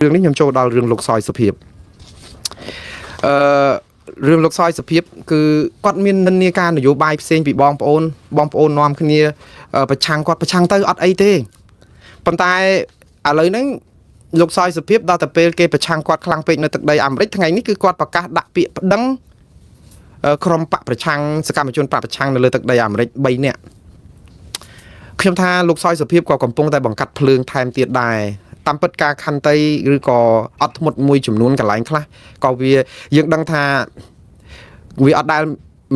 រឿងនេះខ្ញុំចូលដល់រឿងលោកសយសុភាពអឺរឿងលោកសយសុភាពគឺគាត់មាននិន្នាការនយោបាយផ្សេងពីបងប្អូនបងប្អូននាំគ្នាប្រឆាំងគាត់ប្រឆាំងទៅអត់អីទេប៉ុន្តែឥឡូវហ្នឹងលោកសយសុភាពដល់តែពេលគេប្រឆាំងគាត់ខ្លាំងពេកនៅទឹកដីអាមេរិកថ្ងៃនេះគឺគាត់ប្រកាសដាក់ពាក្យប្តឹងក្រុមបកប្រឆាំងសកម្មជនបកប្រឆាំងនៅលើទឹកដីអាមេរិក3នាក់ខ្ញុំថាលោកសយសុភាពក៏កំពុងតែបង្កាត់ភ្លើងថែមទៀតដែរតាមពិតការខន្តីឬក៏អត់ធ្មត់មួយចំនួនកន្លែងខ្លះក៏វាយើងដឹងថាវាអត់ដែល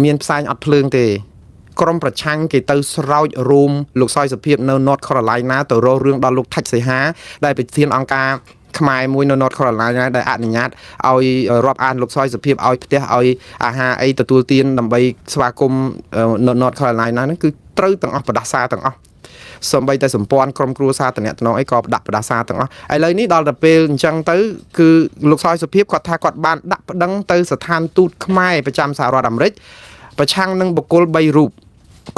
មានផ្សែងអត់ភ្លើងទេក្រុមប្រឆាំងគេទៅស្រោចរោមលោកសយសុភាពនៅ North Carolina ទៅរករឿងដល់លោកថាច់សីហាដែលប្រធានអង្គការខ្មែរមួយនៅ North Carolina ដែលអនុញ្ញាតឲ្យរាប់អានលោកសយសុភាពឲ្យផ្ទះឲ្យអាហារអីទទួលទានដើម្បីស្វាគមន៍នៅ North Carolina ហ្នឹងគឺត្រូវទាំងអស់បដាសាទាំងអស់សំបីតែសម្ព័ន្ធក្រុមគ្រួសារតំណតំណងអីក៏ដាក់បដាសាទាំងអស់ឥឡូវនេះដល់ទៅពេលអញ្ចឹងទៅគឺលោកសយសុភាពគាត់ថាគាត់បានដាក់ប្តឹងទៅស្ថានទូតខ្មែរប្រចាំសហរដ្ឋអាមេរិកប្រឆាំងនឹងបុគ្គល3រូប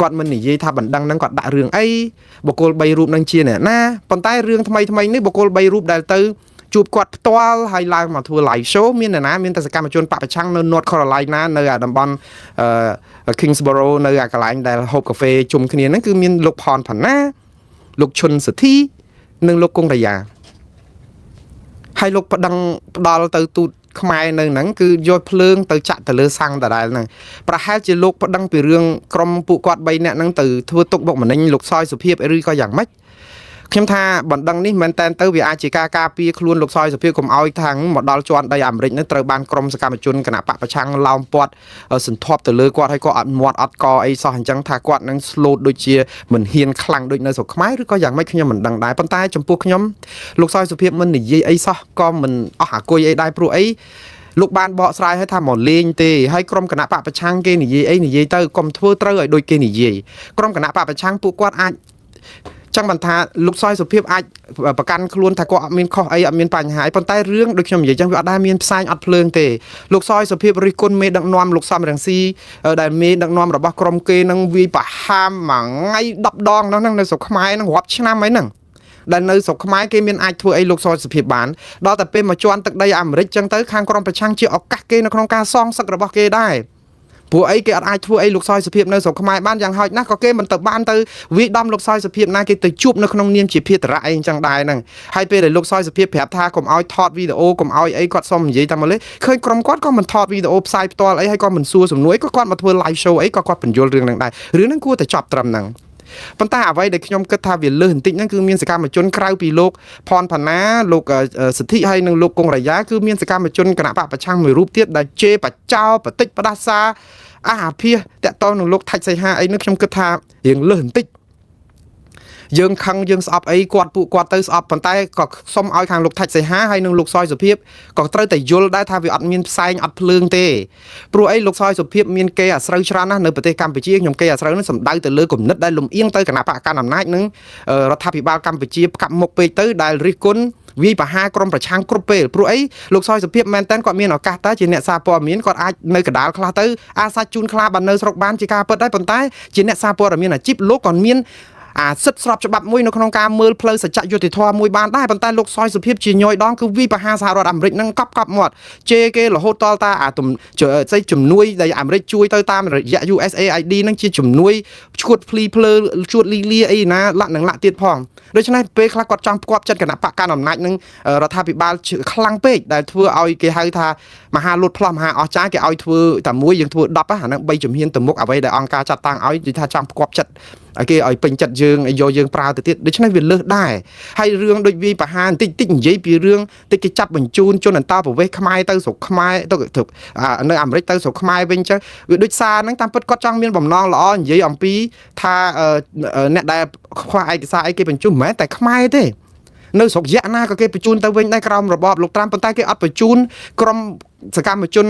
គាត់មិននិយាយថាបណ្ដឹងហ្នឹងគាត់ដាក់រឿងអីបុគ្គល3រូបហ្នឹងជាអ្នកណាប៉ុន្តែរឿងថ្មីថ្មីនេះបុគ្គល3រូបដែលទៅជួបគាត់ផ្ទាល់ហើយឡើងមកធ្វើ live show មានអ្នកណាមានតែសកម្មជនបកប្រឆាំងនៅ North Carolina នៅអាតំបន់អឺ Kingsborough នៅអាកន្លែងដែលហូបកាហ្វេជុំគ្នាហ្នឹងគឺមានលោកផនផាណាលោកឈុនសធីនិងលោកគង់រាយាហើយលោកប្តឹងផ្ដាល់ទៅទូតខ្មែរនៅហ្នឹងគឺយកភ្លើងទៅចាក់ទៅលើសាំងដដែលហ្នឹងប្រហែលជាលោកប្តឹងពីរឿងក្រុមពួកគាត់3នាក់ហ្នឹងទៅធ្វើទុកបុកម្នេញលោកសយសុភាពឬក៏យ៉ាងម៉េចខ្ញុំថាបណ្ដឹងនេះមែនតែនទៅវាអាចជាការការពារខ្លួនលោកសយសុភាពកុំឲ្យខាងមកដល់ជាន់ដីអាមេរិកនេះត្រូវបានក្រុមសកម្មជនគណបកប្រឆាំងឡោមព័ទ្ធសន្ធាប់ទៅលើគាត់ហើយក៏អត់មាត់អត់កអីសោះអញ្ចឹងថាគាត់នឹងស្លូតដូចជាមិនហ៊ានខ្លាំងដូចនៅស្រុកខ្មែរឬក៏យ៉ាងម៉េចខ្ញុំមិនដឹងដែរប៉ុន្តែចំពោះខ្ញុំលោកសយសុភាពមិននិយាយអីសោះក៏មិនអស់អាគុយអីដែរព្រោះអីលោកបានបកស្រាយឲ្យថាមកលេងទេហើយក្រុមគណបកប្រឆាំងគេនិយាយអីនិយាយទៅកុំធ្វើត្រូវឲ្យដូចគេនិយាយក្រុមគណបកប្រឆាំងពួកគាត់អាចចឹងបានថាលោកសយសុភាពអាចប្រកាន់ខ្លួនថាគាត់អត់មានខុសអីអត់មានបញ្ហាអីប៉ុន្តែរឿងដូចខ្ញុំនិយាយចឹងវាអត់ដែលមានផ្សែងអត់ភ្លើងទេលោកសយសុភាពរិះគន់មេដឹកនាំលោកសំរងស៊ីដែលមេដឹកនាំរបស់ក្រុមគេនឹងវាយប្រហាមមួយថ្ងៃ10ដងនោះហ្នឹងនៅស្រុកខ្មែរហ្នឹងរាប់ឆ្នាំហើយហ្នឹងដែលនៅស្រុកខ្មែរគេមានអាចធ្វើអីលោកសយសុភាពបានដល់តែពេលមកជន់ទឹកដីអាមេរិកចឹងទៅខាងក្រុមប្រឆាំងជាឱកាសគេនៅក្នុងការសងសឹករបស់គេដែរព្រោះអីគេអត់អាចធ្វើអីលោកសយសុភាពនៅស្រុកខ្មែរបានយ៉ាងហោចណាស់ក៏គេមិនទៅបានទៅវាយដំលោកសយសុភាពណាគេទៅជួបនៅក្នុងនាមជាភារៈអីអញ្ចឹងដែរហ្នឹងហើយពេលដែលលោកសយសុភាពប្រាប់ថាកុំឲ្យថតវីដេអូកុំឲ្យអីគាត់សុំនិយាយតាមមកលេឃើញក្រុមគាត់ក៏មិនថតវីដេអូផ្សាយផ្ទាល់អីហើយក៏មិនសួរសំណួរអីក៏គាត់មកធ្វើ live show អីក៏គាត់បញ្យល់រឿងហ្នឹងដែររឿងហ្នឹងគួរតែចប់ត្រឹមហ្នឹងប៉ុន្តែអ្វីដែលខ្ញុំគិតថាវាលើសបន្តិចហ្នឹងគឺមានសកម្មជនក្រៅពីលោកផនផាណាលោកសិទ្ធិហើយនិងលោកគង់រាយាគឺមានសកម្មជនគណបកប្រឆាំងមួយរូបទៀតដែលជេរបចោបតិចផ្ដាសាអាភិសតាក់តងនឹងលោកថាច់សីហាអីនោះខ្ញុំគិតថារៀងលើសបន្តិចយើងខឹងយើងស្អប់អីគាត់ពួកគាត់ទៅស្អប់ប៉ុន្តែក៏សុំឲ្យខាងលោកថាច់សីហាហើយនិងលោកសយសុភាពក៏ត្រូវតែយល់ដែរថាវាអត់មានផ្សែងអត់ភ្លើងទេព្រោះអីលោកសយសុភាពមានគេអាស្រូវច្រើនណាស់នៅប្រទេសកម្ពុជាខ្ញុំគេអាស្រូវនោះសំដៅទៅលើគំនិតដែលលំអៀងទៅគណបកកណ្ដាលអំណាចនិងរដ្ឋាភិបាលកម្ពុជាផ្កាប់មុខពេកទៅដែលរិះគន់វាយប្រហារក្រុមប្រឆាំងគ្រប់ពេលព្រោះអីលោកសយសុភាពមែនតើគាត់មានឱកាសតើជាអ្នកសារព័ត៌មានគាត់អាចនៅកដាលខ្លះទៅអាសាជូនខ្លះបាននៅស្រុកបានជាការពិតដែរប៉ុន្តែជាអ្នកសារព័ត៌មានអាជីពលោកក៏មានអាសិទ្ធិស្របច្បាប់មួយនៅក្នុងការមើលផ្លូវសច្ចៈយុត្តិធម៌មួយបានដែរប៉ុន្តែលោកសយសុភាពជាញយដងគឺវាយប្រហារសហរដ្ឋអាមេរិកនឹងកប់កប់មាត់ជេរគេរហូតតតាអាទំស្អីជំនួយដែលអាមេរិកជួយទៅតាមរយៈ USAID នឹងជាជំនួយឈួតភ្លីភ្លើឈួតលីលាអីណាលាក់នឹងលាក់ទៀតផងដូច្នេះពេលខ្លះគាត់ចង់ផ្គាប់ចិត្តគណបកកណ្ដាលអំណាចនឹងរដ្ឋាភិបាលខ្លាំងពេកដែលធ្វើឲ្យគេហៅថាមហាលុតផ្លោះមហាអស្ចារ្យគេឲ្យធ្វើតែមួយយើងធ្វើ10អាហ្នឹង3ជំហានទៅមុខអ្វីដែលអង្គការចាត់តាំងឲ្យនិយាយថាចង់ផ្គាប់ចិត្តឲ្យគេឲ្យពេញចិត្តយើងឲ្យយកយើងប្រើទៅទៀតដូច្នេះវាលើសដែរហើយរឿងដូចវាយប្រហារបន្តិចតិចនិយាយពីរឿងតិចគេចាប់បញ្ជូនជនអន្តោប្រវេសន៍ខ្មែរទៅស្រុកខ្មែរទៅនៅអាមេរិកទៅស្រុកខ្មែរវិញចឹងវាដូចសារហ្នឹងតាមពិតគាត់ចង់មានបំណងល្អនិយាយអំពីថាអ្នកដែលខ្វះឯកសារអីគេបញ្ជូនមិនមែនតែខ្មែរទេនៅស្រុកយៈណាក៏គេបញ្ជូនទៅវិញដែរក្រោមរបបលោកត្រាំប៉ុន្តែគេអត់បញ្ជូនក្រុមសកម្មជន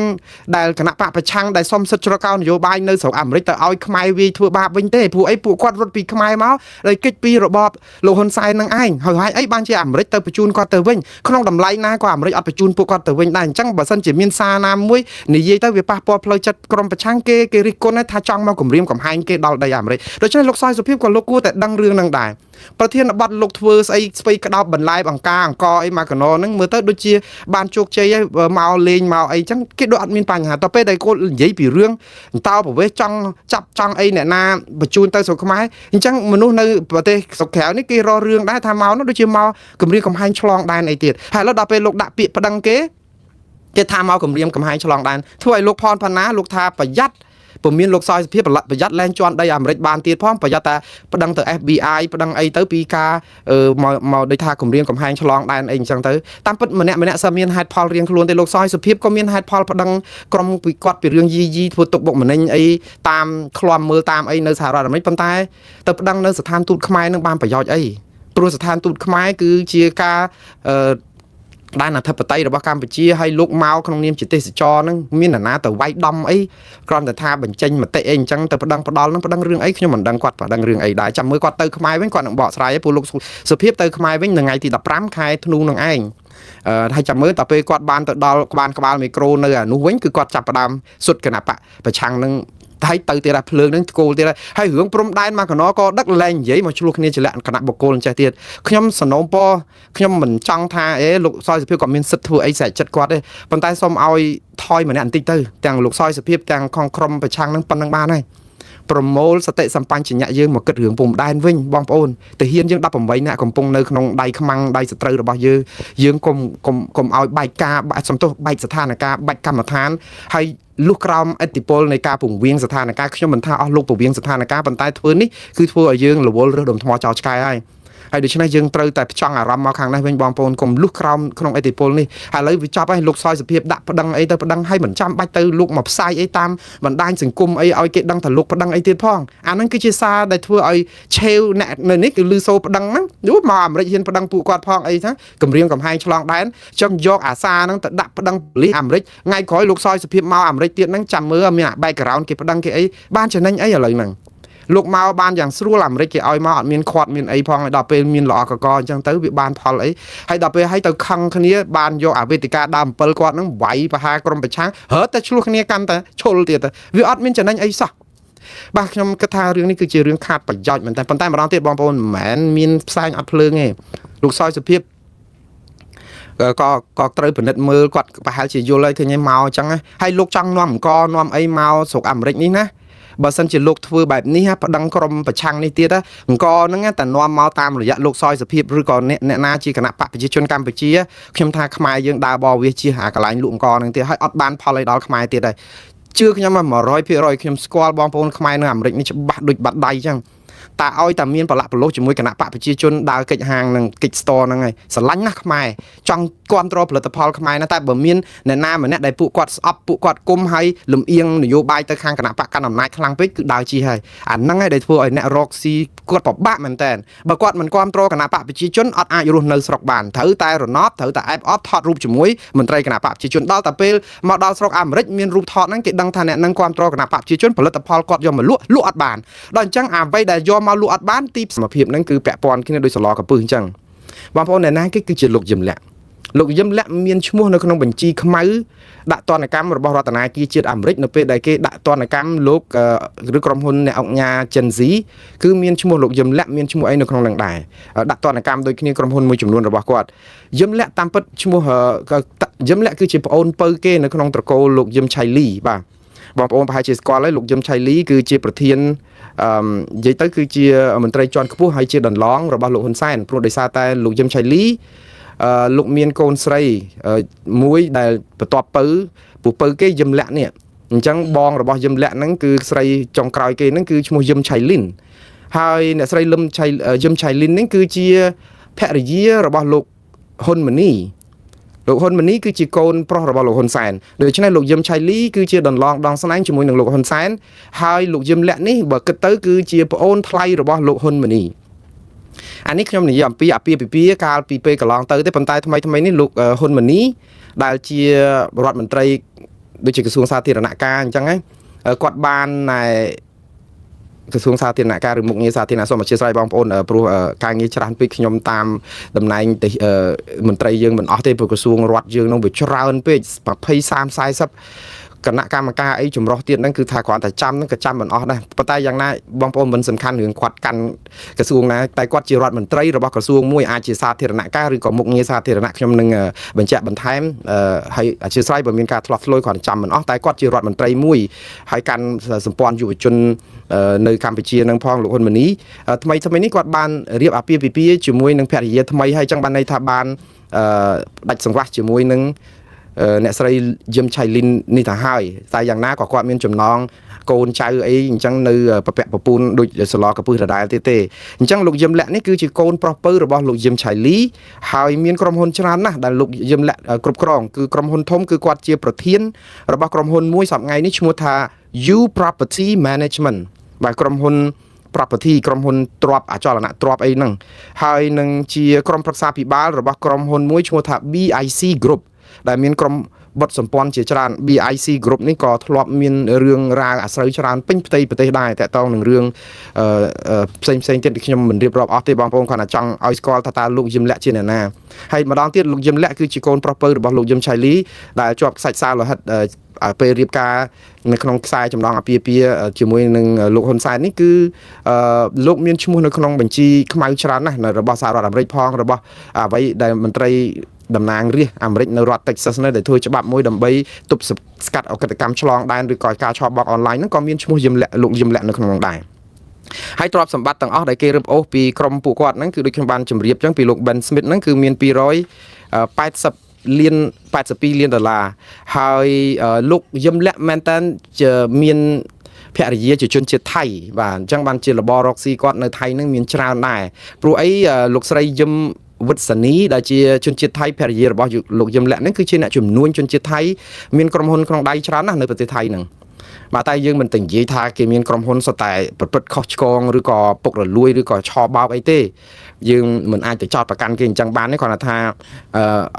ដែលគណបកប្រឆាំងដែលសុំសិទ្ធិជ្រកកោនយោបាយនៅស្រុកអាមេរិកទៅឲ្យខ្មែរវាយធ្វើបាបវិញទេព្រោះអីពួកគាត់រត់ពីខ្មែរមកដោយគេចពីរបបលោកហ៊ុនសែននឹងឯងហើយអីបានជាអាមេរិកទៅបញ្ជូនគាត់ទៅវិញក្នុងតម្លៃណាក៏អាមេរិកអត់បញ្ជូនពួកគាត់ទៅវិញដែរអញ្ចឹងបើសិនជាមានសារណាមួយនិយាយទៅវាប៉ះពាល់ផ្លូវចិត្តក្រុមប្រឆាំងគេគេរិះគន់ថាចង់មកគម្រាមកំហែងគេដល់ដីអាមេរិកដូច្នេះលោកសយសុភាពក៏លោកគួរតែដឹងរឿងនឹងដែរ ប្រធានបទលោកធ្វើស្អីស្វ័យក្តោបបន្លែបង្ការអង្គអីមកកណោហ្នឹងមើលទៅដូចជាបានជោគជ័យហើយមកលេងមកអីចឹងគេដូចអត់មានបញ្ហាតទៅពេលដែលគាត់និយាយពីរឿងអន្តោប្រវេសន៍ចង់ចាប់ចង់អីអ្នកណាបញ្ជូនទៅស្រុកខ្មែរអញ្ចឹងមនុស្សនៅប្រទេសស្រុកក្រៅនេះគេរករឿងដែរថាមកនោះដូចជាមកគម្រាមកំហែងឆ្លងដែនអីទៀតហើយឥឡូវដល់ពេលលោកដាក់ពាក្យប្តឹងគេគេថាមកគម្រាមកំហែងឆ្លងដែនធ្វើឲ្យលោកផនផាណាលោកថាប្រយ័ត្នពមៀនលោកសយសភាពប្រយ័ត្នលែងជន់ដីអាមេរិកបានទៀតផងប្រយ័ត្នតែប្តឹងទៅ FBI ប្តឹងអីទៅពីការមកមកដូចថាគម្រាមកំហែងឆ្លងដែនអីអញ្ចឹងទៅតាមពិតម្នាក់ម្នាក់សើមានហេតុផលរៀងខ្លួនទេលោកសយសុភាពក៏មានហេតុផលប្តឹងក្រុមពីគាត់ពីរឿងយីយីធ្វើទុកបុកម្នេញអីតាមឃ្លាំមើលតាមអីនៅសហរដ្ឋអាមេរិកប៉ុន្តែទៅប្តឹងនៅស្ថានទូតខ្មែរនឹងបានប្រយោជន៍អីព្រោះស្ថានទូតខ្មែរគឺជាការអឺដែនអធិបតេយ្យរបស់កម្ពុជាហើយលោកមកក្នុងនាមជាទេសចរហ្នឹងមាននរណាទៅវាយដំអីគ្រាន់តែថាបញ្ចេញមតិអីអញ្ចឹងទៅប្តឹងផ្ដាល់ហ្នឹងប្តឹងរឿងអីខ្ញុំមិនដឹងគាត់ប្តឹងរឿងអីដែរចាំមើលគាត់ទៅខ្មែរវិញគាត់នឹងបកស្រាយព្រោះលោកសុភាពទៅខ្មែរវិញនៅថ្ងៃទី15ខែធ្នូនឹងឯងអឺហើយចាំមើលតទៅពេលគាត់បានទៅដល់ក្បាលក្បាលមីក្រូនៅអានោះវិញគឺគាត់ចាប់ផ្ដើមសុទ្ធគណៈបកប្រឆាំងនឹងហើយទៅទៀតភ្លើងនឹងគោលទៀតហើយរឿងព្រំដែនមកកណក៏ដឹកលែងនិយាយមកឆ្លោះគ្នាជាលក្ខណៈបុគ្គលអញ្ចេះទៀតខ្ញុំសនំពរខ្ញុំមិនចង់ថាអេលោកសយសុភាពក៏មានសិទ្ធិធ្វើអីស្រេចចិត្តគាត់ទេប៉ុន្តែសូមឲ្យថយម្នាក់បន្តិចទៅទាំងលោកសយសុភាពទាំងខងក្រុមប្រឆាំងនឹងប៉ុណ្្នឹងបានហើយប្រមូលសតិសម្បញ្ញៈយើងមកគិតរឿងព្រំដែនវិញបងប្អូនទាហានយើង18នាក់កំពុងនៅក្នុងដៃខ្មាំងដៃសត្រូវរបស់យើងយើងកុំកុំកុំឲ្យបែកការសំទោសបែកស្ថានភាពបែកកម្មដ្ឋានហើយលុះក្រោមឥទ្ធិពលនៃការពង្វាងស្ថានភាពខ្ញុំមិនថាអស់លោកពង្វាងស្ថានភាពប៉ុន្តែធ្វើនេះគឺធ្វើឲ្យយើងរវល់រើសដុំថ្មចោលឆ្កែហើយហើយដូច្នេះយើងត្រូវតែផ្ចង់អារម្មណ៍មកខាងនេះវិញបងប្អូនកុំលុះក្រោមក្នុងឥទ្ធិពលនេះឥឡូវវាចប់ហើយលោកសយសភាពដាក់ប្តឹងអីទៅប្តឹងហើយមិនចាំបាច់ទៅលោកមកផ្សាយអីតាមបណ្ដាញសង្គមអីឲ្យគេដឹងថាលោកប្តឹងអីទៀតផងអាហ្នឹងគឺជាសារដែលធ្វើឲ្យឆេវអ្នកនៅនេះគឺលឺសូប្តឹងហ្នឹងយូមកអាមេរិកហ៊ានប្តឹងពួកគាត់ផងអីហ្នឹងគម្រាមកំហែងឆ្លងដែនចង់យកអាសារហ្នឹងទៅដាក់ប្តឹងប៉ូលីសអាមេរិកថ្ងៃក្រោយលោកសយសភាពមកអាមេរិកទៀតហ្នឹងចាំមើលមានអា background គេប្តឹងគេអីបានចំណេញអីឥឡូវហ្នឹងលោកមកបានយ៉ាងស្រួលអាមេរិកគេឲ្យមកអត់មានខាត់មានអីផងដល់ពេលមានល្អកកអញ្ចឹងទៅវាបានផលអីហើយដល់ពេលឲ្យទៅខឹងគ្នាបានយកអាវេទិកាដើម7គាត់ហ្នឹងវាយប្រហារក្រុមប្រឆាំងរត់តែឆ្លោះគ្នាកាន់តែឈុលទៀតទៅវាអត់មានចំណេញអីសោះបាទខ្ញុំគិតថារឿងនេះគឺជារឿងខាតប្រយោជន៍មែនតើប៉ុន្តែម្ដងទៀតបងប្អូនមិនមែនមានផ្សែងអត់ភ្លើងទេលោកសយសុភាពក៏ក៏ត្រូវពិនិត្យមើលគាត់ប្រហែលជាយល់ហើយឃើញឯងមកអញ្ចឹងហើយលោកចង់នាំអង្គនាំអីមកស្រុកអាមេរិកនេះណាបើសិនជាលោកធ្វើបែបនេះប្តឹងក្រុមប្រឆាំងនេះទៀតអង្គហ្នឹងតែនាំមកតាមរយៈលោកសយសភាពឬក៏អ្នកអ្នកណាជាគណៈបកប្រជាជនកម្ពុជាខ្ញុំថាខ្មែរយើងដើរបវាជាអាកន្លែងលក់អង្គហ្នឹងទៀតហើយអត់បានផលអីដល់ខ្មែរទៀតហើយជឿខ្ញុំ100%ខ្ញុំស្គាល់បងប្អូនខ្មែរនៅអាមេរិកនេះច្បាស់ដូចបាត់ដៃអញ្ចឹងតែឲ្យតែមានប្រឡាក់ប្រឡោះជាមួយគណៈបកប្រជាជនដើរកិច្ចហាងនឹងកិច្ច store ហ្នឹងហើយស្រឡាញ់ណាស់ខ្មែរចង់គ្រប់គ្រងផលិតផលខ្មែរណាតែបើមានអ្នកណាម្នាក់ដែលពួកគាត់ស្អប់ពួកគាត់គុំហើយលំអៀងនយោបាយទៅខាងគណៈបកកណ្ដាលអំណាចខ្លាំងពេកគឺដើរជីហើយអាហ្នឹងហើយដែលធ្វើឲ្យអ្នករកស៊ីគាត់ពិបាកមែនតើបើគាត់មិនគ្រប់គ្រងគណៈបកប្រជាជនអត់អាចរស់នៅស្រុកបានត្រូវតែរណបត្រូវតែអែបអបថតរូបជាមួយមន្ត្រីគណៈបកប្រជាជនដល់តែពេលមកដល់ស្រុកអាមេរិកមានរូបថតហ្នឹងគេដឹងថាអ្នកហ្នឹងគ្រប់គ្រងគណៈបកប្រជាជនផលិតផលគាត់យកមកលក់លក់អត់បានដល់អញ្ចឹងអ្វីដែលយកមកលក់អត់បានទីសមភាពហ្នឹងគឺពាក់ព័ន្ធគ្នាដោយសឡកពឹសអញ្ចឹងបងប្អូនអ្នកណាគេគឺជាលោកយឹមលក្ខលោកយឹមលក្ខមានឈ្មោះនៅក្នុងបញ្ជីខ្មៅដាក់ទណ្ឌកម្មរបស់រដ្ឋាភិបាលជាតិអាមេរិកនៅពេលដែលគេដាក់ទណ្ឌកម្មលោកឬក្រុមហ៊ុនអ្នកអង្គការ Gen Z គឺមានឈ្មោះលោកយឹមលក្ខមានឈ្មោះអីនៅក្នុងនឹងដែរដាក់ទណ្ឌកម្មដូចគ្នាក្រុមហ៊ុនមួយចំនួនរបស់គាត់យឹមលក្ខតាមពិតឈ្មោះយឹមលក្ខគឺជាប្អូនពៅគេនៅក្នុងត្រកូលលោកយឹមឆៃលីបាទបងប្អូនប្រហែលជាស្គាល់ហើយលោកយឹមឆៃលីគឺជាប្រធានអឺនិយាយទៅគឺជាមន្ត្រីជាន់ខ្ពស់ហើយជាដន្លងរបស់លោកហ៊ុនសែនព្រោះដោយសារតែលោកយឹមឆៃលីអឺលោកមានកូនស្រីមួយដែលបន្ទាប់ពៅពូពៅគេយឹមលក្ខនេះអញ្ចឹងបងរបស់យឹមលក្ខហ្នឹងគឺស្រីចុងក្រោយគេហ្នឹងគឺឈ្មោះយឹមឆៃលីនហើយអ្នកស្រីលឹមឆៃយឹមឆៃលីនហ្នឹងគឺជាភរិយារបស់លោកហ៊ុនម៉ាណីលោកហ៊ុនម៉ាណីគឺជាកូនប្រុសរបស់លោកហ៊ុនសែនដូច្នេះលោកយឹមឆៃលីគឺជាដន្លងដងស្នែងជាមួយនឹងលោកហ៊ុនសែនហើយលោកយឹមលក្ខនេះបើគិតទៅគឺជាប្អូនថ្លៃរបស់លោកហ៊ុនម៉ាណីអានេះខ្ញុំនិយាយអំពីអាពាហ៍ពិពាហ៍កាលពីពេលកន្លងទៅទេប៉ុន្តែថ្មីថ្មីនេះលោកហ៊ុនម៉ាណីដែលជារដ្ឋមន្ត្រីដូចជាក្រសួងសាធារណការអញ្ចឹងណាគាត់បានណែក្រសួងសាធារណការឬមុខងារសាធារណៈសូមអធិស្ឋានបងប្អូនព្រោះការងារច្រើនពេកខ្ញុំតាមតំណែងមន្ត្រីយើងមិនអស់ទេព្រោះក្រសួងរដ្ឋយើងនឹងវាច្រើនពេក20 30 40 គណៈកម្មការអីចម្រុះទៀតហ្នឹងគឺថាគ្រាន់តែចាំហ្នឹងក៏ចាំមិនអស់ដែរប៉ុន្តែយ៉ាងណាបងប្អូនមិនសំខាន់រឿងគាត់កាន់ក្រសួងណាតែគាត់ជារដ្ឋមន្ត្រីរបស់ក្រសួងមួយអាចជាសាធារណការឬក៏មុខងារសាធារណៈខ្ញុំនឹងបញ្ជាក់បន្ថែមហើយអធិស្ឋានបើមានការឆ្លោះឆ្លួយគ្រាន់តែចាំមិនអស់តែគាត់ជារដ្ឋមន្ត្រីមួយហើយកាន់សម្ព័ន្ធយុវជននៅកម្ពុជានឹងផងលោកហ៊ុនម៉ាណីថ្មីថ្មីនេះគាត់បានរៀបអាពាហ៍ពិពាហ៍ជាមួយនឹងភរិយាថ្មីហើយចឹងបានន័យថាបានដាច់សង្វាស់ជាមួយនឹងអ្នកស្រីយឹមឆៃលីននេះទៅហើយតែយ៉ាងណាក៏គាត់មានចំណងកូនចៅអីអញ្ចឹងនៅប្រពាក់ប្រពូនដូចសឡកពឹសដដែលទៀតទេអញ្ចឹងលោកយឹមលក្ខនេះគឺជាកូនប្រុសពៅរបស់លោកយឹមឆៃលីហើយមានក្រុមហ៊ុនច្រើនណាស់ដែលលោកយឹមលក្ខគ្រប់គ្រងគឺក្រុមហ៊ុនធំគឺគាត់ជាប្រធានរបស់ក្រុមហ៊ុនមួយសប្តាហ៍នេះឈ្មោះថា U Property Management បាទក្រុមហ៊ុន property ក្រុមហ៊ុនទ្រព្យអចលនៈទ្រព្យអីហ្នឹងហើយនឹងជាក្រុមប្រឹក្សាភិបាលរបស់ក្រុមហ៊ុនមួយឈ្មោះថា BIC Group ដែលមានក្រុមបុតសម្ព័ន្ធជាច្រើន BIC Group នេះក៏ធ្លាប់មានរឿងរ៉ាវអាស្រូវច្រើនពេញផ្ទៃប្រទេសដែរតាក់ទងនឹងរឿងផ្សេងផ្សេងទៀតខ្ញុំមិនរៀបរាប់អស់ទេបងប្អូនគ្រាន់តែចង់ឲ្យស្គាល់ថាតើលោកយឹមលក្ខជាអ្នកណាហើយម្ដងទៀតលោកយឹមលក្ខគឺជាកូនប្រុសពៅរបស់លោកយឹមឆៃលីដែលជាប់ខ្សាច់សាលោហិតពេលរៀបការនៅក្នុងខ្សែចំណងអាពាហ៍ពិពាហ៍ជាមួយនឹងលោកហ៊ុនសែននេះគឺលោកមានឈ្មោះនៅក្នុងបញ្ជីខ្មៅច្រើនណាស់របស់សហរដ្ឋអាមេរិកផងរបស់អ្វីដែលមន្ត្រីតំណាងរាស្ត្រអាមេរិកនៅរដ្ឋ Texas នៅដែលធ្វើច្បាប់មួយដើម្បីទប់ស្កាត់អក្រិតកម្មឆ្លងដែនឬក៏ការឆបោកអនឡាញហ្នឹងក៏មានឈ្មោះយឹមលក្ខលោកយឹមលក្ខនៅក្នុងនោះដែរហើយទ្រព្យសម្បត្តិទាំងអស់ដែលគេរឹបអូសពីក្រុមពួកគាត់ហ្នឹងគឺដូចខ្ញុំបានជម្រាបចឹងពីលោក Ben Smith ហ្នឹងគឺមាន280លាន82លានដុល្លារហើយលោកយឹមលក្ខមែនតើមានភរិយាជាជនជាតិថៃបាទអញ្ចឹងបានជារបររកស៊ីគាត់នៅថៃនឹងមានច្រើនដែរព្រោះអីលោកស្រីយឹមវិទ្សានីដែលជាជនជាតិថៃភរិយារបស់លោកយឹមលក្ខនឹងគឺជាអ្នកជំនួញជនជាតិថៃមានក្រុមហ៊ុនក្នុងដៃច្រើនណាស់នៅប្រទេសថៃនឹងបាទតែយើងមិនទៅនិយាយថាគេមានក្រុមហ៊ុនសុទ្ធតែប្រព្រឹត្តខុសឆ្គងឬក៏ពុករលួយឬក៏ឆបោកអីទេយើងមិនអាចទៅចោទប្រកាន់គេអញ្ចឹងបានទេគ្រាន់តែថា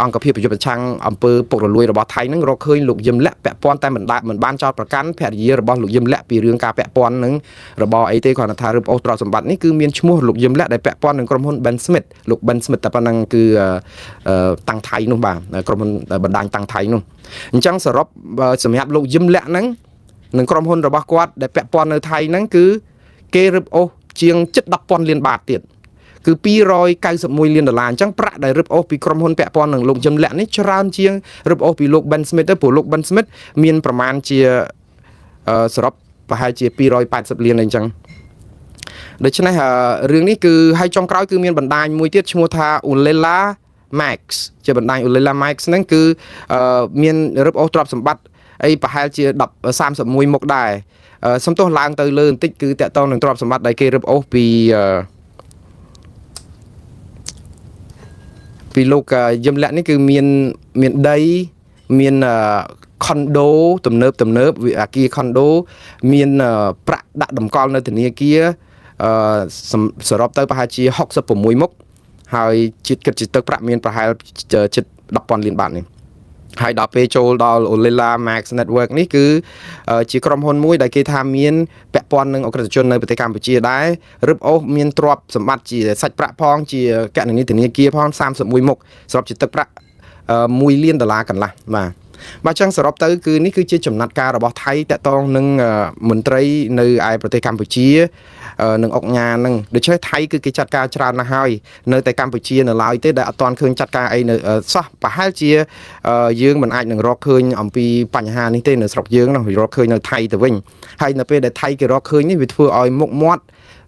អង្គភាពប្រយុទ្ធប្រឆាំងអំពើពុករលួយរបស់ថៃនឹងរកឃើញលោកយឹមលក្ខពាក់ព័ន្ធតែមិនបានចោទប្រកាន់ភរិយារបស់លោកយឹមលក្ខពីរឿងការពាក់ព័ន្ធនឹងរបរអីទេគ្រាន់តែថារឹបអូសទ្រព្យសម្បត្តិនេះគឺមានឈ្មោះលោកយឹមលក្ខដែលពាក់ព័ន្ធនឹងក្រុមហ៊ុន Ben Smith លោក Ben Smith តែប៉ុណ្ណឹងគឺតាំងថៃនោះបាទក្រុមហ៊ុនបណ្ដាញតាំងថៃនោះអញ្ចឹងសរុបសម្រាប់លោកយឹមលក្ខហ្នឹងនឹងក្រុមហ៊ុនរបស់គាត់ដែលពាក់ព័ន្ធនៅថៃហ្នឹងគឺគេរឹបអូសជាងជិត10,000លានបាតទៀតគឺ291លានដុល្លារអញ្ចឹងប្រាក់ដែលរឹបអូសពីក្រុមហ៊ុនពាក់ព័ន្ធនឹងលោកយឹមលក្ខនេះច្រើនជាងរឹបអូសពីលោក Ben Smith ទៅព្រោះលោក Ben Smith មានប្រមាណជាសរុបប្រហែលជា280លានអីចឹងដូច្នេះរឿងនេះគឺហើយចុងក្រោយគឺមានបណ្ដាញមួយទៀតឈ្មោះថា Ulela Max ជាបណ្ដាញ Ulela Max ហ្នឹងគឺមានរឹបអូសទ្រព្យសម្បត្តិអីប្រហែលជា10 31មុខដែរសំទោសឡើងទៅលើបន្តិចគឺតកតងនឹងទ្រព្យសម្បត្តិដែលគេរឹបអូសពីលោកយឹមលក្ខនេះគឺមានដីមានខុនដូទំនើបទំនើបអាគារខុនដូមានប្រាក់ដាក់តម្កល់នៅធនាគារសរុបទៅប្រហែលជា66មុខហើយជាតិគិតជាទឹកប្រាក់មានប្រហែលជិត10,000លានបាតនេះហើយដល់ពេលចូលដល់ Olila Max Network នេះគឺជាក្រុមហ៊ុនមួយដែលគេថាមានពាក់ព័ន្ធនឹងអក្រិតជននៅប្រទេសកម្ពុជាដែររឹបអូសមានទ្រព្យសម្បត្តិជាសាច់ប្រាក់ផងជាកណនីធនាគារផង31មុខសរុបជាទឹកប្រាក់1លានដុល្លារកន្លះបាទបាទចឹងសរុបទៅគឺនេះគឺជាចំណាត់ការរបស់ថៃតាក់ទងនឹងមន្ត្រីនៅឯប្រទេសកម្ពុជានឹងអុកញ៉ានឹងដូច្នេះថៃគឺគេចាត់ការច្រើនណាស់ហើយនៅតែកម្ពុជានៅឡើយទេដែលអត់ទាន់ឃើញចាត់ការអីនៅសោះប្រហែលជាយើងមិនអាចនឹងរកឃើញអំពីបញ្ហានេះទេនៅស្រុកយើងនោះរកឃើញនៅថៃទៅវិញហើយនៅពេលដែលថៃគេរកឃើញនេះវាធ្វើឲ្យមុខមាត់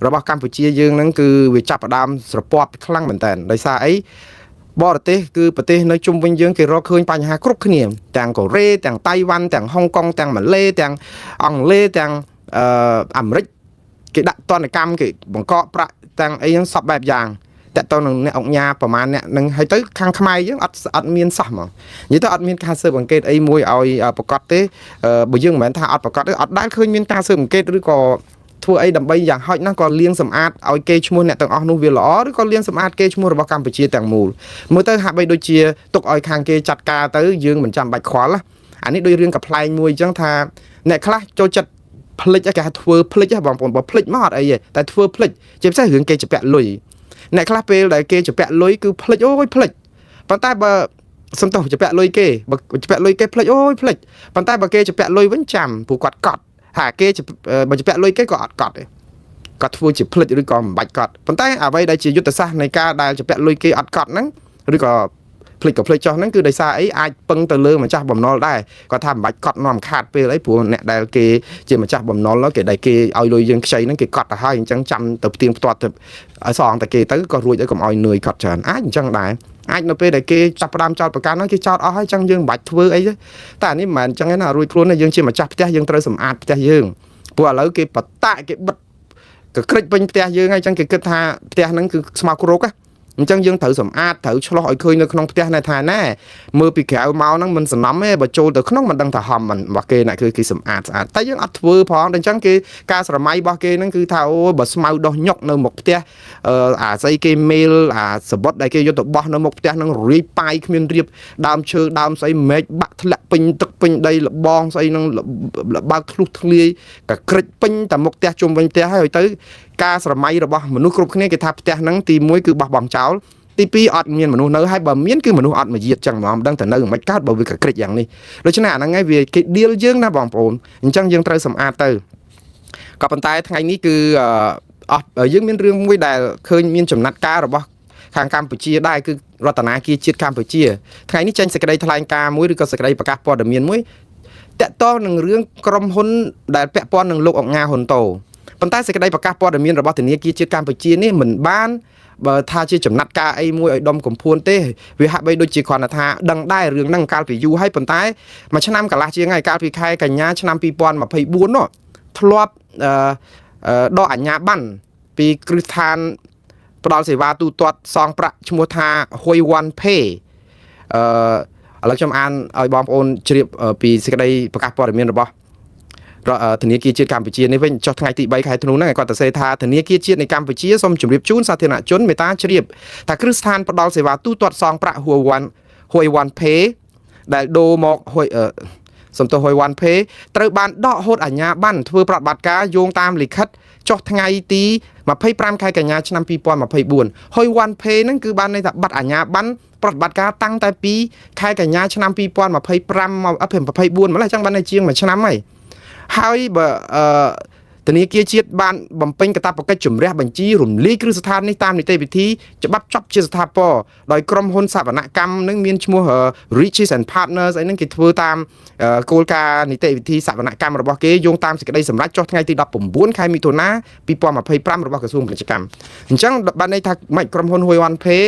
របស់កម្ពុជាយើងហ្នឹងគឺវាចាប់ផ្ដើមស្រពាប់ខ្លាំងមែនតើដោយសារអីបរទេសគឺប្រទេសនៅជុំវិញយើងគេរកឃើញបញ្ហាគ្រប់គ្នាទាំងកូរ៉េទាំងតៃវ៉ាន់ទាំងហុងកុងទាំងម៉ាឡេទាំងអង់គ្លេសទាំងអាមេរិកគេដាក់ទណ្ឌកម្មគេបង្កកប្រាក់ទាំងអីហ្នឹងសពបែបយ៉ាងតាក់ទងនឹងអ្នកអង្គញាប្រមាណអ្នកនឹងហើយទៅខាងខ្មែរយើងអត់មានសោះហ្មងនិយាយទៅអត់មានការស៊ើបអង្កេតអីមួយឲ្យប្រកាសទេបើយើងមិនមែនថាអត់ប្រកាសទេអត់ដែលឃើញមានការស៊ើបអង្កេតឬក៏ធ្វើអីដើម្បីយ៉ាងហោចណាស់ក៏លាងសម្អាតឲ្យគេឈ្មោះអ្នកទាំងអស់នោះវាល្អឬក៏លាងសម្អាតគេឈ្មោះរបស់កម្ពុជាទាំងមូលមើលទៅហាក់បីដូចជាទុកឲ្យខាងគេចាត់ការទៅយើងមិនចាំបាច់ខ្វល់អានេះដូចរឿងកំប្លែងមួយអញ្ចឹងថាអ្នកខ្លះចូលចិត្តភ្លេចគេហៅធ្វើភ្លេចបងប្អូនបើភ្លេចមកអត់អីទេតែធ្វើភ្លេចជាពិសេសរឿងគេជពាក់លុយអ្នកខ្លះពេលដែលគេជពាក់លុយគឺភ្លេចអូយភ្លេចប៉ុន្តែបើ សំទោសជពាក់លុយគេបើជពាក់លុយគេភ្លេចអូយភ្លេចប៉ុន្តែបើគេជពាក់លុយវិញចាំព្រោះគាត់កត់ហាគេបើជពាក់លុយគេក៏អត់កត់ដែរគាត់ធ្វើជាភ្លេចឬក៏មិនបាច់កត់ប៉ុន្តែអ្វីដែលជាយុទ្ធសាស្ត្រនៃការដែលជពាក់លុយគេអត់កត់ហ្នឹងឬក៏ភ្លេចក៏ភ្លេចចោះហ្នឹងគឺដោយសារអីអាចពឹងទៅលើម្ចាស់បំណុលដែរគាត់ថាមិនបាច់កត់នាំខាតពេលអីព្រោះអ្នកដែលគេជាម្ចាស់បំណុលគេដែលគេឲ្យលុយយើងខ្ចីហ្នឹងគេកត់ទៅហើយអញ្ចឹងចាំទៅផ្ទៀងផ្ទាត់ទៅឲ្យសងតែគេទៅក៏រួចឲ្យកុំឲ្យនឿយកត់ច្រើនអាចអញ្ចឹងដែរអាចនៅពេលដែលគេចាប់ផ្ដើមចោតប្រកាន់ហ្នឹងគេចោតអស់ហើយអញ្ចឹងយើងមិនបាច់ធ្វើអីទេតែអានេះមិនមែនអញ្ចឹងទេណារួចខ្លួនទេយើងជាម្ចាស់ផ្ទះយើងត្រូវសម្អាតផ្ទះយើងព្រោះឥឡូវគេបតាក់គេបិទកក្រិចពេញផ្ទះយើងហើយអញ្ចឹងគេគិតថាផ្ទះហ្នឹងគឺស្មោកគ្រោកណាអញ្ចឹងយើងត្រូវសម្អាតត្រូវឆ្លោះឲ្យឃើញនៅក្នុងផ្ទះណែថាណែមើលពីក្រៅមកហ្នឹងមិនសំណំទេបើចូលទៅក្នុងមិនដឹងថាហំមិនរបស់គេណាគឺគេសម្អាតស្អាតតែយើងអត់ធ្វើផងតែអញ្ចឹងគេការស្រមៃរបស់គេហ្នឹងគឺថាអូបើស្មៅដោះញុកនៅមុខផ្ទះអឺអាស្អីគេមេលអាសបុតដែលគេយកទៅបោះនៅមុខផ្ទះហ្នឹងរីប៉ាយគ្មានរៀបដើមឈើដើមស្អីមែកបាក់ធ្លាក់ពេញទឹកពេញដីលបងស្អីហ្នឹងបើកធ្លុះធ្លាយកក្រិចពេញតែមុខផ្ទះជុំវិញផ្ទះហើយទៅការស្រមៃរបស់មនុស្សគ្រប់គ្នាគេថាផ្ទះហ្នឹងទី1គឺបោះបង់ចោលទី2អត់មានមនុស្សនៅហើយបើមានគឺមនុស្សអត់មកយាតចឹងហ្មងមិនដឹងទៅនៅមិនកើតបើវាកក្រិចយ៉ាងនេះដូច្នេះអាហ្នឹងឯងវាគេដៀលយើងណាបងប្អូនអញ្ចឹងយើងត្រូវសម្អាតទៅក៏ប៉ុន្តែថ្ងៃនេះគឺអស់យើងមានរឿងមួយដែលឃើញមានចំណាត់ការរបស់ខាងកម្ពុជាដែរគឺរដ្ឋាភិបាលជាតិកម្ពុជាថ្ងៃនេះចេញសេចក្តីថ្លែងការណ៍មួយឬក៏សេចក្តីប្រកាសព័ត៌មានមួយតាក់ទងនឹងរឿងក្រុមហ៊ុនដែលពាក់ព័ន្ធនឹងលោកអង្ញាហ៊ុនតូប៉ុន្តែសេចក្តីប្រកាសព័ត៌មានរបស់ធនាគារជាតិកម្ពុជានេះមិនបានបើថាជាចំណាត់ការអីមួយឲ្យដុំកំភួនទេវាហាក់បីដូចជាគ្រាន់តែថាដឹងដែររឿងហ្នឹងកាលពីយូរហើយប៉ុន្តែមួយឆ្នាំកន្លះជាងហើយកាលពីខែកញ្ញាឆ្នាំ2024នោះធ្លាប់អឺដកអាជ្ញាប័ណ្ណពីគ្រឹះស្ថានផ្ដល់សេវាទូទាត់សងប្រាក់ឈ្មោះថាហ៊ុយវ៉ាន់ផេអឺឥឡូវខ្ញុំអានឲ្យបងប្អូនជ្រាបពីសេចក្តីប្រកាសព័ត៌មានរបស់ធនាគារជាតិកម្ពុជានេះវិញចុះថ្ងៃទី3ខែធ្នូហ្នឹងគាត់ទៅសេថាធនាគារជាតិនៃកម្ពុជាសូមជម្រាបជូនសាធារណជនមេត្តាជ្រាបថាគ្រឹះស្ថានផ្ដល់សេវាទូទាត់សងប្រាក់ហួយវ៉ាន់ហួយវ៉ាន់ផេដែលដូរមកហួយសំទោសហួយវ៉ាន់ផេត្រូវបានដកហូតអាជ្ញាប័ណ្ណធ្វើប្រតិបត្តិការយោងតាមលិខិតចុះថ្ងៃទី25ខែកញ្ញាឆ្នាំ2024ហួយវ៉ាន់ផេហ្នឹងគឺបានន័យថាបាត់អាជ្ញាប័ណ្ណប្រតិបត្តិការតាំងតែពីខែកញ្ញាឆ្នាំ2025មក24ម្ល៉េះចឹងបានតែជាង1ឆ្នាំហើយហើយបើអឺធនាគារជាតិបានបំពេញកាតព្វកិច្ចជំរះបញ្ជីរំលាយគ្រឹះស្ថាននេះតាមនីតិវិធីច្បាប់ចប់ជាស្ថាពរដោយក្រុមហ៊ុនសវនកម្មនឹងមានឈ្មោះ Riches and Partners អីហ្នឹងគេធ្វើតាមគោលការណ៍នីតិវិធីសវនកម្មរបស់គេយោងតាមសេចក្តីសម្រេចចុះថ្ងៃទី19ខែមិថុនា2025របស់ក្រសួងពាណិជ្ជកម្មអញ្ចឹងបានន័យថាមិនក្រុមហ៊ុន Hoi Wan Pay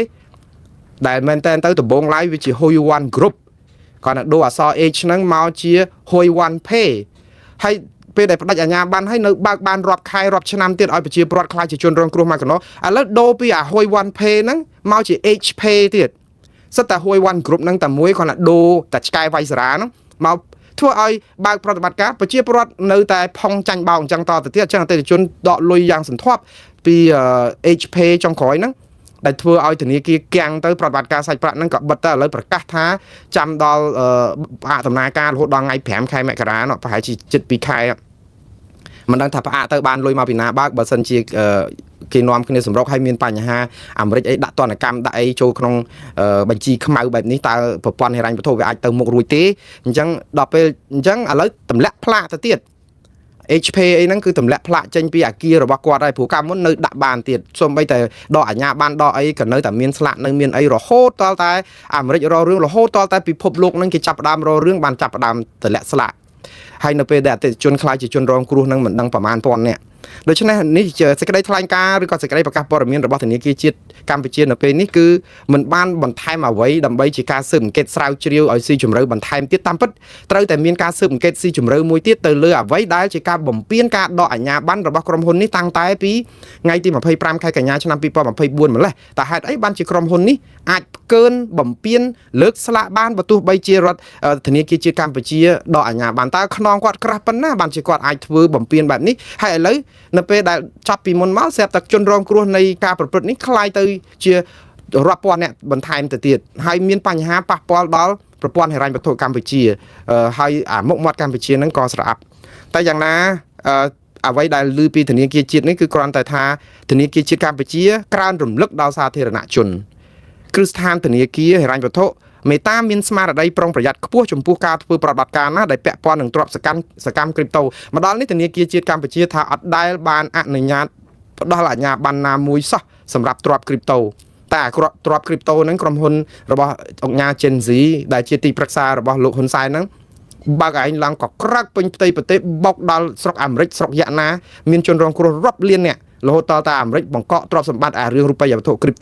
ដែលមែនតើទៅដំបងឡើយវាជា Hoi Wan Group គាត់ទៅដូរអក្សរ H ហ្នឹងមកជា Hoi Wan Pay ហើយពេលដែលផ្ដាច់អាជ្ញាប័ណ្ណហើយនៅបើកបានរាប់ខែរាប់ឆ្នាំទៀតឲ្យប្រជាពលរដ្ឋខ្លាចជាជនរងគ្រោះមកកណោឥឡូវដូរពីអា Hoi Wan Pay ហ្នឹងមកជា H Pay ទៀតសិតតែ Hoi Wan Group ហ្នឹងតែមួយគាត់ថាដូរតែឆ្កែវៃសារ៉ាហ្នឹងមកធ្វើឲ្យបើកប្រតិបត្តិការប្រជាពលរដ្ឋនៅតែផុងចាញ់បោកអញ្ចឹងតទៅទៀតអញ្ចឹងអតិថិជនដកលុយយ៉ាងសន្ធាប់ពី H Pay ចុងក្រោយហ្នឹងដែលធ្វើឲ្យធនាគារគាំងទៅប្រតិបត្តិការសាច់ប្រាក់ហ្នឹងក៏បិទទៅឥឡូវប្រកាសថាចាំដល់ផ្អាកដំណើរការរហូតដល់ថ្ងៃ5ខែមករានោះប្រហែលជាជិត2ខែមិនដឹងថាផ្អាកទៅបានលុយមកពីណាបើកបើសិនជាគេនាំគ្នាសម្រុកឲ្យមានបញ្ហាអាមេរិកអីដាក់ទណ្ឌកម្មដាក់អីចូលក្នុងបញ្ជីខ្មៅបែបនេះតើប្រព័ន្ធហិរញ្ញវត្ថុវាអាចទៅមុខរួចទេអញ្ចឹងដល់ពេលអញ្ចឹងឥឡូវទម្លាក់ផ្លាកទៅទៀត HP អីហ្នឹងគឺទម្លាក់ផ្លាកចេញពីអាគាររបស់គាត់ហើយព្រោះកាលមុននៅដាក់បានទៀតសូម្បីតែដកអាជ្ញាបានដកអីក៏នៅតែមានស្លាកនៅមានអីរហូតតតែអាមេរិករករឿងរហូតតតែពិភពលោកហ្នឹងគេចាប់ផ្ដើមរករឿងបានចាប់ផ្ដើមទម្លាក់ស្លាកហើយនៅពេលដែលអតិថិជនខ្លាចជាជនរងគ្រោះហ្នឹងមិនដឹងប្រមាណពាន់នាក់ដូច្នេះនេះជាសេចក្តីថ្លែងការណ៍ឬក៏សេចក្តីប្រកាសព័ត៌មានរបស់ធនាគារជាតិកម្ពុជានៅពេលនេះគឺមិនបានបន្ថែមអ្វីដើម្បីជាការស៊ើបអង្កេតស្រាវជ្រាវឲ្យស៊ីជម្រៅបន្ថែមទៀតតាមពិតត្រូវតែមានការស៊ើបអង្កេតស៊ីជម្រៅមួយទៀតទៅលើអ្វីដែលជាការបំពានការដកអាជ្ញាប័ណ្ណរបស់ក្រុមហ៊ុននេះតាំងតែពីថ្ងៃទី25ខែកញ្ញាឆ្នាំ2024ម្លេះតើហេតុអីបានជាក្រុមហ៊ុននេះអាចផ្កើនបំពានលើកស្លាកបានបើទោះបីជារដ្ឋធនាគារជាតិកម្ពុជាដកអាជ្ញាប័ណ្ណតើខ្នងគាត់ក្រាស់ប៉ុណ្ណាបានជាគាត់អាចធ្វើបំពានបែបនេះហើយឥឡូវនៅពេលដែលចាប់ពីមុនមកស្រាប់តែជនរងគ្រោះនៃការប្រព្រឹត្តនេះក្លាយទៅជារាប់ពាន់អ្នកបន្ថែមទៅទៀតហើយមានបញ្ហាប៉ះពាល់ដល់ប្រព័ន្ធហិរញ្ញវត្ថុកម្ពុជាហើយអាមុខមាត់កម្ពុជាហ្នឹងក៏ស្រអាប់តែយ៉ាងណាអ្វីដែលឮពីធនាគារជាតិនេះគឺគ្រាន់តែថាធនាគារជាតិកម្ពុជាក្រើនរំលឹកដល់សាធារណជនគ្រឹះស្ថានធនាគារហិរញ្ញវត្ថុ មេតាមានស្មារតីប្រុងប្រយ័ត្នខ្ពស់ចំពោះការធ្វើប្រតិបត្តិការណាដែលពាក់ព័ន្ធនឹងទ្រព្យសកម្មសកម្មគ្រីបតូមកដល់នេះធនាគារជាតិកម្ពុជាថាអត់ដែលបានអនុញ្ញាតផ្ដល់អាជ្ញាប័ណ្ណណាមួយសោះសម្រាប់ទ្រព្យគ្រីបតូតែអាក្រក់ទ្រព្យគ្រីបតូហ្នឹងក្រុមហ៊ុនរបស់អង្គការ Gen Z ដែលជាទីប្រឹក្សារបស់លោកហ៊ុនសែនហ្នឹងបើកឯងឡើងក៏ក្រើកពេញផ្ទៃប្រទេសបោកដល់ស្រុកអាមេរិកស្រុកយ៉ាក់ណាមានជនរងគ្រោះរាប់លានអ្នករហូតដល់តែអាមេរិកបង្កកទ្រព្យសម្បត្តិអារឿងរូបិយវត្ថុគ្រីបតូ។